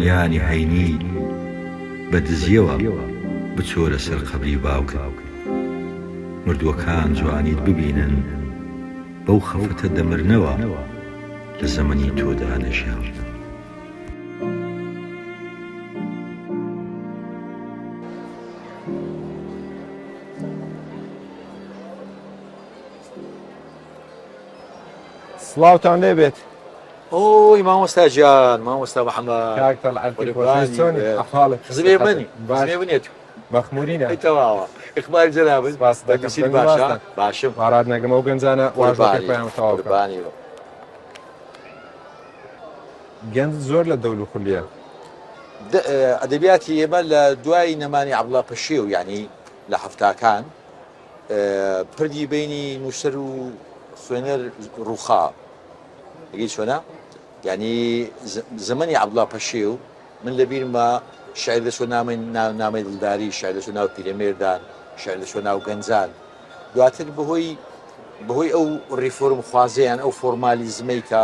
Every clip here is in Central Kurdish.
بەیانیانی هەینی بە دزیەوە بچۆرە سەر قەبری باوکت. مردووەکان جوانیت ببینن بەو خەفەتە دەمرنەوە لە زەمەنی تۆدا نەژیاون. سڵاوتان لێ بێت. ئۆی مامۆستا گیان مامۆستا محەممەد کاک تەڵعەتی خۆشەویست چۆنی ئەحواڵت خزمێ منی خزمێ منێت مەخمورینە ئەی تەواوە ئەخباری جەنابت سپاس دەکەم دەنووسیت باشە باشم ماڕات نەگرم ئەو گەنجانە واژۆکەی خۆیان تەواو بکەن قوربانی بم. گەنج زۆر لە دەول و خولیە. ئەدەبیاتی ئێمە لە دوای نەمانی عەبدوڵا پەشێو یانی لە حەفتاکان پردی بینی نووسەر و خوێنەر ڕووخا ئەگەی چۆنە یعنی زمانی عەبدوڵا پەشێو من لە بیرمە شعر دەچۆ نامەی نامەی دڵداری شعر دەچۆ ناو پیرەمێردان شعر دەچۆ ناو گەنجان دواتر بەهۆی بەهۆی ئەو ڕیفۆرم خوازیان ئەو فۆرمالیزمەی کە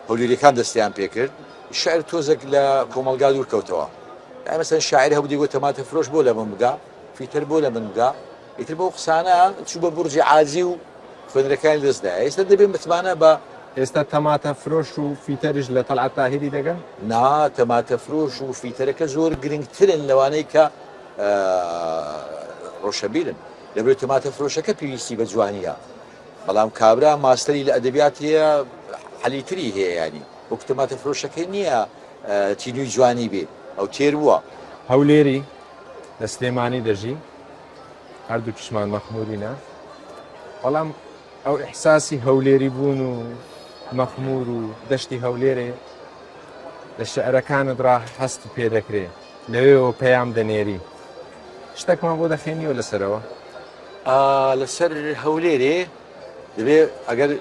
هەولێریەکان دەستیان پێکرد شعر تۆزێک لە کۆمەڵگا دوور کەوتەوە یانی مەسەن شاعر هەبوو دەیگوت تەماتە فرۆش بۆ لە من بگا فیتەر بۆ لە من بگا ئیتر بەو قسانە چوو بە بورجی عاجی و خوێنەرەکانی دەست دایە ئێستا دەبێ متمانە بە ئێستا تەماتە فرۆش و فیتەریش لە تەڵعەت تاهیری دەگەن؟ نا تەماتە فرۆش و فیتەرەکە زۆر گرنگترن لەوانەی کە ڕۆشەبیرن لەبەر تەماتە فرۆشەکە پێویستی بە جوانیە بەڵام کابرا ماستەری لە ئەدەبیات هەیە حەلی تری هەیە ینی وەک تەماتە فرۆشەکەی نییە تینووی جوانی بێ ئەو تێر بووە. هەولێری لە سلێمانی دەژی هەردووکیشمان مەخمورینە بەڵام ئەو ئیحساسی هەولێری بوون و مەخمور و دەشتی هەولێرێ لە شعرەکانت ڕا هەست پێ دەکرێ لەوێەوە پەیام دەنێری شتێکمان بۆ دەخێنیەوە لەسەرەوە لەسەر هەولێرێ دەبێ ئەگەر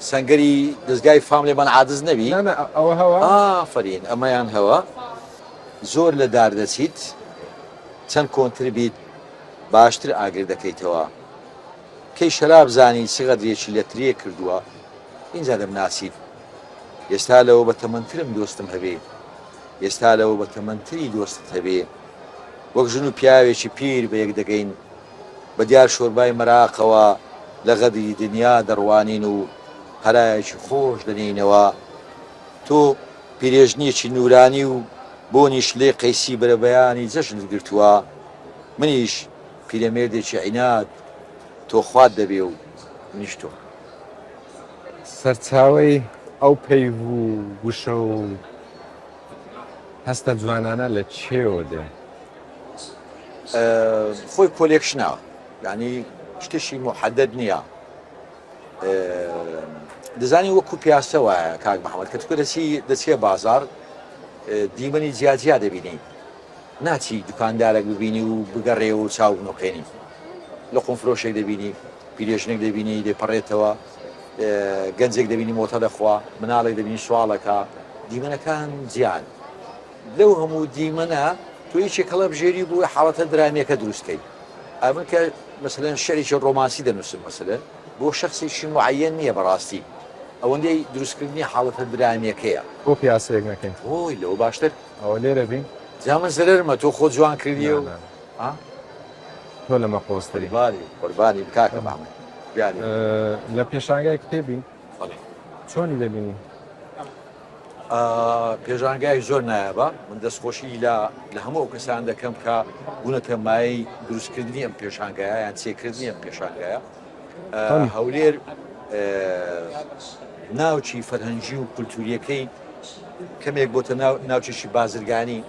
سەنگەری دەستگای فام لێمان عادز نەبی ئەوە هەوە ئافرین ئەمەیان هەوە زۆر لە دار دەچیت چەند کۆنتر بیت باشتر ئاگر دەکەیتەوە کەی شەراب زانی چ غەدرێکی لە ترێ کردووە ئینجا دەمناسیت ئێستا لەوە بە تەمەنترم دۆستم هەبێ ئێستا لەوە بە تەمەنتری دۆستت هەبێ وەک ژن و پیاوێکی پیر بە یەک دەگەین بە دیار شۆربای مەراقەوە لە غەدری دنیا دەڕوانین و هەرایەکی خۆش دەنێینەوە. تۆ پیرێژنیەکی نوورانی و بۆنی شلەی قەیسی بەرەبەیانی جەژنت گرتووە، منیش پیرەمێردێکی عیناد، تۆ خوات دەبێ و منیش تۆ. سەرچاوەی ئەو پەیڤ و وشە و هەستە جوانانە لە چێوە دێ؟ خۆی collection ە یانی شتێکی موحەدەد نییە دەزانی وەکو پیاسە وایە کاک محەممەد کە تکە دەچی دەچیە بازار دیمەنی جیاجیا دەبینی ناچی دوکاندارێک ببینی و بگەڕێ و چاو بنوقێنی لە قومفرۆشێک دەبینی پیرێژنێک دەبینی دەپەڕێتەوە گەنجێک دەبینی مۆتە دەخوا مناڵێک دەبینی سواڵەکە دیمەنەکان جیان لەو هەموو دیمەنە تۆ یەکێک هەڵەبژێری بۆ حاڵەتە درامیەکە دروست کەی ئەمن کە مەسەلەن شعرێکی ڕۆمانسی دەنووسم مەسەلەن بۆ شخصێکی معەن نییە بەڕاستی ئەوەندەی دروستکردنی حاڵەتە درامیەکەیە. بۆ پیاسەیەک نەکەین؟ ئۆی لەوە باشتر. ئەوە لێرە بین. جا من زەرەرمە تۆ خۆت جوان کردیە و. نا نا تۆ لەمە قۆزتری. قوربانی قوربانی کاکە محمد گیانی. لە پێشانگای کتێبین؟ بەڵێ. چۆنی دەبینی؟ پێشانگای زۆر نایابە من دەستخۆشی لە لە هەموو ئەو کەسان دەکەم کە بوونەتە مایەی دروستکردنی ئەم پێشانگایە یان چێکردنی ئەم پێشانگایە هەولێر ناوچی فەرهەنگی و کولتوریەکەی کەمێک بۆتە ناوچێکی بازرگانی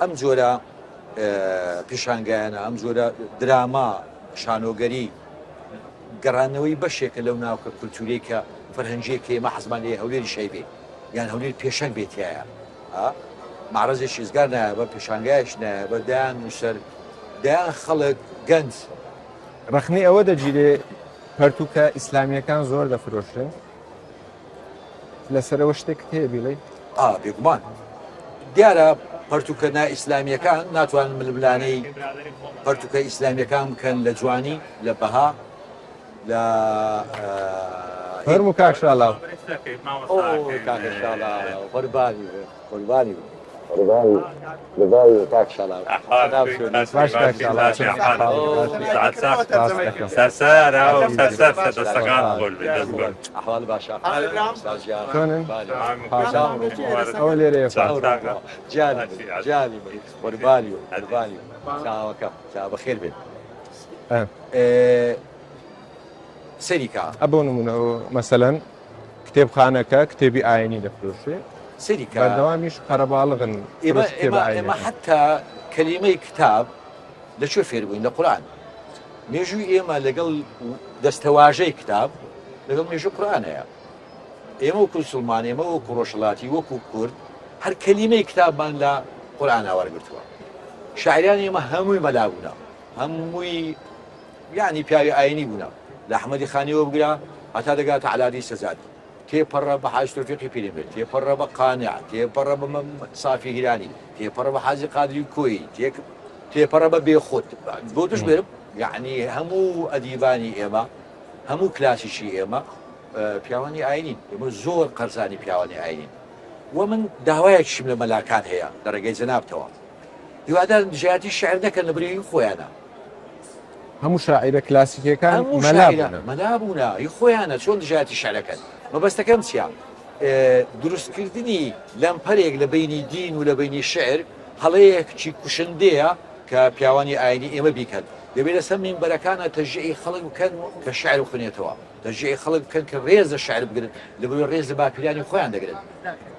ئەم جۆرە پیشانگایانە ئەم جۆرە دراما شانۆگەری گەڕانەوەی بەشێکە لەو ناوکە کولتوریەی کە فەرهەنگیە کە ئێمە حەزمان لێیە هەولێریش هەیبێ یان هەولێر پێشەنگ بێ تیایا مەعرەزێکی ئیزگار نایابە پێشانگایەکی نایابە دەیان نووسەر دەیان خەڵک گەنج. ڕەخنەی ئەوە دەگیرێ پەرتووکە ئیسلامییەکان زۆر دەفرۆشرێن لەسەر ئەوە شتێکت هەیە بیڵێی؟ ئا بێگومان دیارە پەرتوکە نا ئیسلامیەکان ناتوانن ململانێی پەرتوکە ئیسلامیەکان بکەن لە جوانی لە بەها لە فەرموو کاک شاڵاو. کاکە شاڵاو قوربانی بم قوربانی بم. کاک شاڵاو باش کاک شاڵاو ئەحوال باشە چۆنن ئەوە لێرەیە جانی جانی قوربانی قوربانی چاوەکەم چا بەخێر بێت سەری کا بۆ نمونە مەسەلەن کتێبخانەکە کتێبی ئاینی دەفرۆشێ سەری کا بەردەوامیش قەرەباڵغن ئێمە ئێمە ئێمە حتا کەلیمەی کتاب لە کوێ فێر بووین لە قورئان مێژووی ئێمە لەگەڵ دەستەواژەی کتاب لەگەڵ مێژوو قورئان هەیە ئێمە وەکو سلمان ئێمە وەکو ڕۆژهەڵاتی وەکو کورد هەر کەلیمەی کتابمان لە قورئانا وەرگرتووە شاعرانی ئێمە هەمووی مەلا بوونە هەمووی یعنی پیاوی ئاینی بوونە لە ئەحمەدی خانیەوە بگرە هەتا دەگاتە عەلادی سەجادی تێپەڕە بە حاج تۆفیقی پیرەمێرد، تێپەڕە بە قانع، تێپەڕە بە مەم سافی هیرانی، تێپەڕە بە حاجی قادری کۆیی، تێک تێپەڕە بە بێخود، بۆ توش بێرم یەعنی هەموو ئەدیبانی ئێمە، هەموو کلاسیکی ئێمە پیاوانی ئاینین، ئێمە زۆر قەرزانی پیاوانی ئاینین و من داوایەکیشم لە مەلاکان هەیە لە ڕێگەی جەنابتەوە، هیوادارم دژایەتی شیعر نەکەن لە بری خۆیانە. هەموو شاعیرە کلاسیکیەکان هەموو مەلا شاعیرە بوونە. مەلا بوونە هی خۆیانە چۆن دژایەتی شعرەکەن مەبەستەکەم چیە دروستکردنی لەمپەرێک لە بەینی دین و لە بەینی شعر هەڵەیەکی کوشندەیە کە پیاوانی ئاینی ئێمە بیکەن دەبێت لەسەر مینبەرەکانە تەشجیعی خەڵک بکەن کە شعر بخونێتەوە تەشجیعی خەڵک بکەن کە ڕێز لە شعر بگرن لەبەرئەوەی ڕێز لە باپیرانی خۆیان دەگرن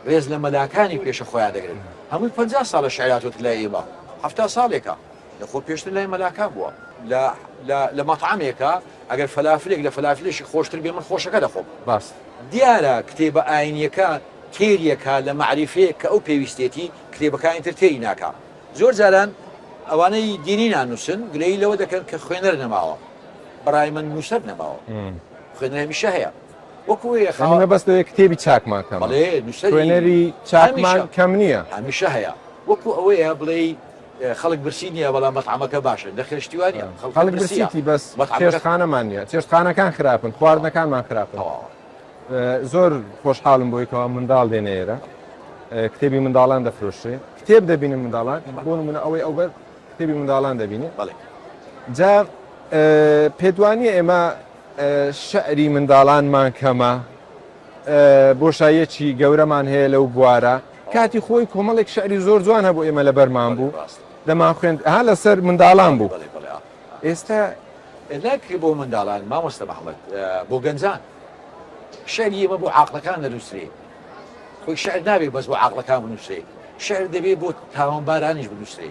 ڕێز لە مەلاکانی پێشە خۆیان دەگرن هەمووی 50 ساڵە شعر هاتۆتە لای ئێمە 70 ساڵێکە لە خۆ پێشتر لای مەلاکان بووە لە لە لە مەتعەمێکا ئەگەر فەلافلێک لە فەلافلێکی خۆشتر بێ من خۆشەکە دەخۆم. ڕاست. دیارە کتێبە ئاینیەکە تێریەکا لە مەعریفەیەک کە ئەو پێویستێتی کتێبەکانی تر تێری ناکا. زۆر جاران ئەوانەی دینی نانووسن گلەیی لەوە دەکەن کە خوێنەر نەماوە. بەڕای من نووسەر نەماوە. خوێنەر هەمیشە هەیە. وەکو یانی خاوە مەبەست لەوەیە کتێبی چاکمان کەمە. بەڵێ نووسەری خوێنەری چاکمان هەمیشە کەم نییە. هەمیشە هەیە. وەکو ئەوەیە بڵێی خەڵک برسی نییە بەڵام مەتعەمەکە باشە نەخێر شتی وا نییە خەڵک خەڵک برسیە برسیتی بەس مەتعەمەکە چێشتخانەمان نییە چێشتخانەکان خراپن خواردنەکانمان خراپن تەواوە زۆر خۆشحاڵم بۆی کەوا منداڵ دێنە ئێرە کتێبی منداڵان دەفرۆشرێ کتێب دەبینن منداڵان بۆ نمونە ئەوەی ئەوبەر کتێبی منداڵان دەبینێ بەڵێ جا پێتوانیە ئێمە شعری منداڵانمان کەمە بۆشاییەکی گەورەمان هەیە لەو بوارە کاتی خۆی کۆمەڵێک شعری زۆر جوان هەبوو ئێمە لەبەرمان بوو دەمان خوێند ها لەسەر منداڵان بوو ئێستا نەک بۆ منداڵان مامۆستا محمد بۆ گەنجان شعری ئێمە بۆ عاقڵەکان دەنووسرێ خۆی شعر نابێ بەس بۆ عاقڵەکان بنووسرێ شعر دەبێ بۆ تاوانبارانیش بنووسرێ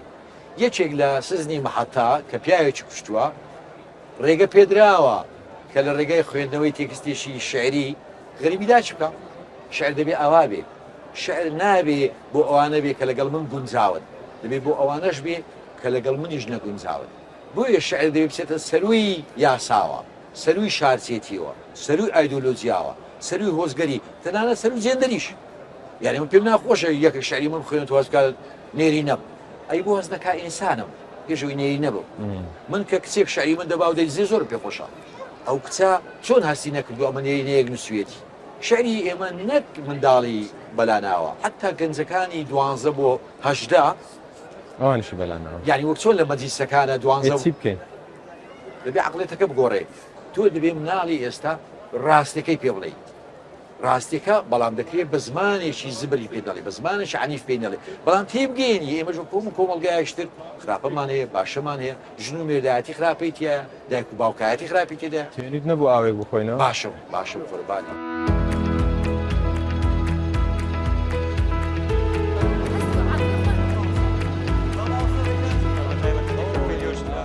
یەکێک لە سزنی محەتا کە پیاوێکی کوشتووە ڕێگە پێدراوە کە لە ڕێگای خوێندنەوەی تێکستێکی شیعری غەریبی داچ بکا. شیعر دەبێ ئاوا بێ. شیعر نابێ بۆ ئەوانە بێ کە لەگەڵ من گونجاون، دەبێ بۆ ئەوانەش بێ کە لەگەڵ منیش نەگونجاون. بۆیە شیعر دەبێ بچێتە سەرووی یاساوە، سەرووی شارچێتییەوە، سەرووی ئایدۆلۆجیاوە، سەرووی هۆزگەری، تەنانەت سەرووی جێندەریش. یانی من پێم ناخۆشە یەکێک شیعری من بخوێنێتەوە هەست بکا نێرینەم. ئەی بۆ هەست نەکا ئینسانم پێش ئەوەی نێرینە بم. من کە کچێک شعری من دەبا و دەیدزێ زۆرم پێ خۆشە. ئەو کچە چۆن هەستی نەکردووە ئەمە نێرینەیەک نووسویەتی. شعری ئێمە نەک منداڵی بەلاناوە حەتا گەنجەکانی دوانزە بۆ 18 ئەوانیشی بەلاناوە. یانی وەک چۆن لە مەجلیسەکانە دوانزە ئێ چی بکەین؟ دەبێ عەقڵێتەکە بگۆڕێ. تۆ دەبێ مناڵی ئێستا ڕاستەکەی پێ بڵێی. ڕاستیەکە بەڵام دەکرێت بە زمانێکی زبری پێ نەڵێ بە زمانێکی عنیف پێی نەڵێ بەڵام تێبگەیەنی ئێمەش وەکو هەموو کۆمەڵگایەکی تر خراپەمان هەیە باشەمان هەیە ژن و مێردایەتی خراپەی تیایە دایک و باوکایەتی خراپی تێدایە تێنیت نەبوو ئاوێک بخۆینەوە؟ باشم باشم قوربانی.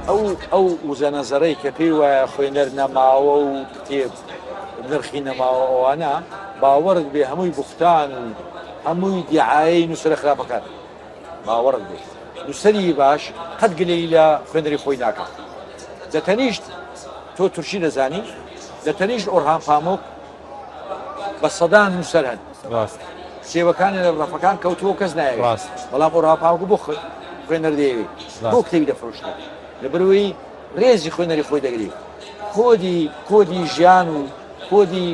ئەو ئەو وزە نەزەرەی کە پێی وایە خوێنەر نەماوە و کتێب نرخی نەماوە ئەوانە باوەڕت بێ هەمووی بوختان و هەمووی دیعایەی نووسەرە خراپەکان باوەڕت بێ نووسەری باش قەت گلەیی لە خوێنەری خۆی ناکات لە تەنیشت تۆ تورکی دەزانی لە تەنیشت ئۆرهان پامۆک بە سەدان نووسەر هەن ڕاست کتێبەکانی لە ڕەفەکان کەوتووە کەس نایەوێت ڕاست بەڵام ئۆرهان پامۆک بۆ خوێنەر دەیەوێت بۆ کتێبی دەفرۆشتن لەبەرئەوەی ڕێزی خوێنەری خۆی دەگری کۆدی کۆدی ژیان و کۆدی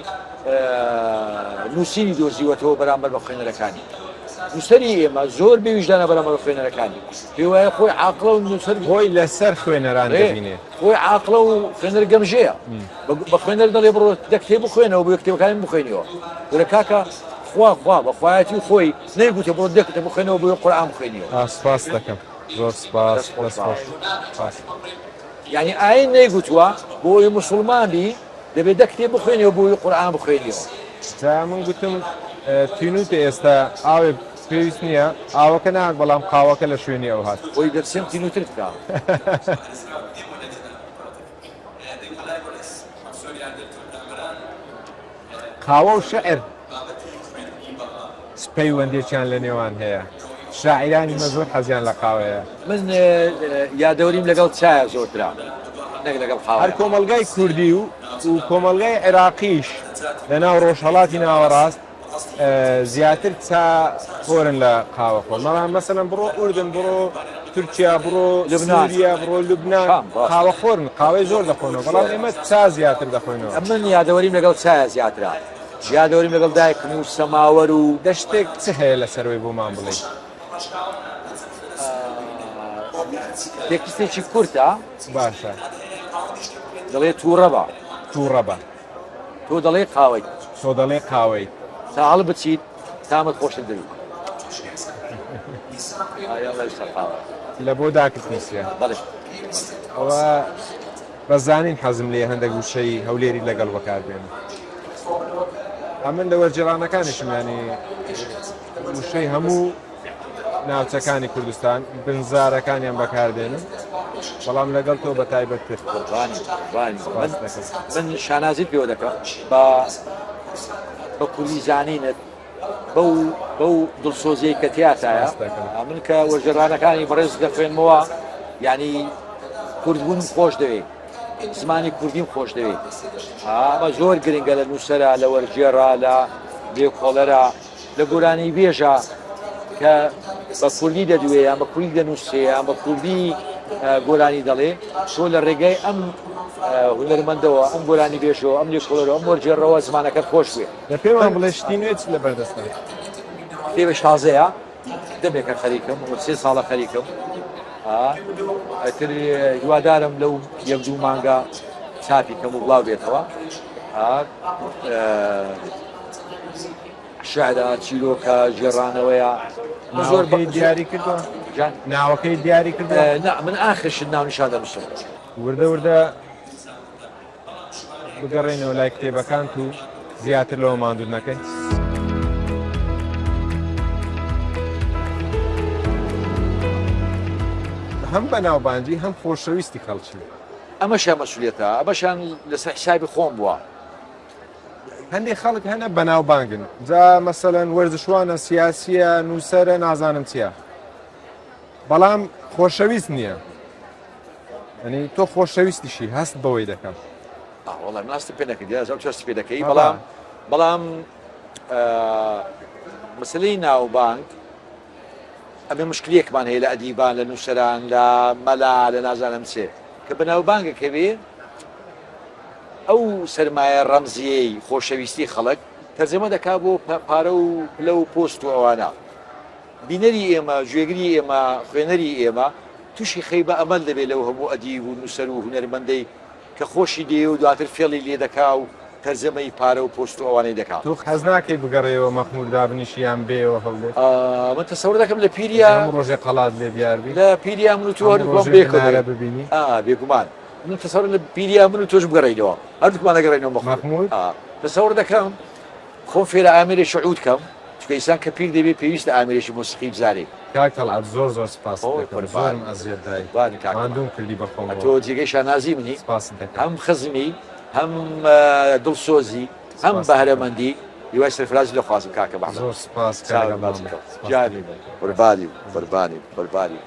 نووسینی دۆزیوەتەوە بەرامبەر بە خوێنەرەکانی. نووسەری ئێمە زۆر بێ ویژدانە بەرامبەر خوێنەرەکانی، پێی وایە خۆی عاقڵە و نووسەر خۆی لەسەر خوێنەران دەبینێ. خۆی عاقڵە و خوێنەر گەمژەیە. بە خوێنەر دەڵێ بڕۆ دە کتێب بخوێنەوە بۆ کتێبەکانی بخوێنیەوە. کورە کاکە خوا خوا بە خوایەتی خۆی نەیگوتێ بڕۆ دە کتێب بخوێنەوە بۆ قورئان بخوێنیەوە. سپاست دەکەم زۆر سپاس دەست خۆش سپاس. یانی ئاین نەیگوتووە بۆ ئەوەی موسڵمان بی دەبێ دە کتێب بخوێنیەوە بۆ ئەوەی قورئان بخوێنیەوە. جا من گوتم تینووتە ئێستا ئاوێ پێویست نییە ئاوەکە ناک بەڵام قاوەکە لە شوێنی ئەو هات. خۆی دەرسێم تینووترت کا. قاوە و شعر چ پەیوەندیەکیان لە نێوان هەیە؟ شاعیرانی مە زۆر حەزیان لە قاوەیە. من یادەوەریم لەگەڵ چایە زۆرترە نەک لەگەڵ قاوەیە. هەر کۆمەڵگای کوردی و کۆمەڵگای عێراقیش لە ناو ڕۆژهەڵاتی ناوەڕاست زیاتر چا خۆرن لە قاوە خۆر بەڵام مەسەلەن بڕۆ ئوردن بڕۆ تورکیا بڕۆ سوریا بڕۆ لوبناان قاوە خۆرن قاوەی زۆر دەخۆنەوە بەڵام ئێمە چا زیاتر دەخۆینەوە. من یادەوەریم لەگەڵ چایە زیاترە یادەوەریم لەگەڵ دایکم و سەماوەر و. دە شتێک چ هەیە لەسەروەی بۆمان بڵێی؟ تێکستێکی کورتە. باشە. دەڵێ تووڕە بە. تووڕە بە. تۆ دەڵێی قاوەیت. تۆ دەڵێی قاوەیت. تا هەڵبچیت تامت خۆشتر دەبیت. لە بۆ داکت نووسیە؟ بەڵێ. ئەوە بە زانین حەزم لێیە هەندێک وشەی هەولێری لەگەڵ بەکار بێنم. ئەمن لە وەرگێڕانەکانیشم یانی وشەی هەموو ناوچەکانی کوردستان بنزارەکانیان بەکاردێنم بەڵام لەگەڵ تۆ بە تایبەتتر. قوربانی قوربانی من من شانازیت پێوە دەکەم بە بە کوردی زانینت بەو بەو دڵسۆزیەی کە تیاتایە من کە وەرگێڕانەکانی بەڕێز دەخوێنمەوە یعنی کوردبوونم خۆش دەوێ زمانی کوردیم خۆش دەوێ ئەمە زۆر گرنگە لە نووسەرە لە وەرگێڕا لە لێکۆڵەرە لە گۆرانیبێژە کە بە کوردی دەدوێ یان بە کوردی دەنووسێ یان بە کوردی گۆرانی دەڵێ تۆ لە ڕێگای ئەم هونەرمەندەوە ئەم گۆرانی بێژەوە ئەم لێکۆڵەرەوە ئەم وەرگێڕەوە زمانەکەت خۆش بێ. دە پێمان بڵێ شتی نوێ چ لەبەر دەستە؟ کتێبێک تازەیە دەمێکە خەریکم و سێ ساڵە خەریکم ئەتر هیوادارم لەو یەک دوو مانگە چاپی کەم و بڵاو بێتەوە. شعرە، چیرۆکە، گێڕانەوەیە. زۆر بە دیاری کردووە؟ ناوەکەی دیاری کردووە؟ نا من ئاخر شت ناونیشان دەنووسم. وردە وردە بگەڕێینەوە لای کتێبەکانت و زیاتر لەوە ماندووت نەکەین. هەم بەناوبانگی هەم خۆشەویستی خەڵکی. ئەمەشیان مەسولیەتە، ئەمەشیان لەسەر حیسابی خۆم بووە. هەندێک خەڵک هەنە بەناوبانگن جا مەسەلەن وەرزشوانە سیاسیە نووسەرە نازانم چییە بەڵام خۆشەویست نییە ئەنی تۆ خۆشەویستیشی هەست بەوەی دەکەم وەڵای من هەستم پێ نەکردی ئەو هەستی پێ دەکەی بەڵام بەڵام مەسلەی ناوبانگ ئەمە مشکلێکمان هەیە لە ئەدیبان لە نووسەران لە مەلا لە نازانم چێ کە بەناوبانگەکەوێ ئەو سەرمایە ڕەمزییەی خۆشەویستی خەڵک تەرجەمە دەکا بۆ پارە و پلە و پۆست و ئەوانە. بینەری ئێمە، گوێگری ئێمە، خوێنەری ئێمە تووشی خەیبە ئەمەل دەبێ لەو هەموو ئەدیب و نووسەر و هونەرمەندەی کە خۆشی دێ و دواتر فێڵی لێ دەکا و تەرجەمەی پارە و پۆست و ئەوانەی دەکا. تۆ حەز ناکەی بگەڕێیەوە مەخموور دابنیشی یان بێیەوە هەولێر؟ من تەسەور دەکەم لە پیریا. هەموو ڕۆژێ قەڵات لێ دیار بی؟ لە پیریا من و تۆ هەردووکمان هەموو ڕۆژێ بنارە ببینی؟ ئا بێگومان. من تەسەور لە پیریا من و تۆش بگەڕێینەوە هەردووکمان دەگەڕێینەوە مەخموور تەسەور دەکەم خۆم فێرە ئامێرێکی عود کەم چونکە ئینسان کە پیر دەبێ پێویستە ئامێرێکی مۆسیقی بزانێ. کاک تەڵعەت زۆر زۆر سپاست دەکەم زۆرم ئەزیەت دای ماندووم کردی بە خۆمەوە. تۆ جێگەی شانازی منی سپاست دەکەم. هەم خزمی هەم دڵسۆزی هەم بەهرەمەندی هیوای سەرفرازی دەخوازم کاکە بەهمەن. زۆر سپاس کاکە مامە. گیانی قوربانی قوربانی قوربانی.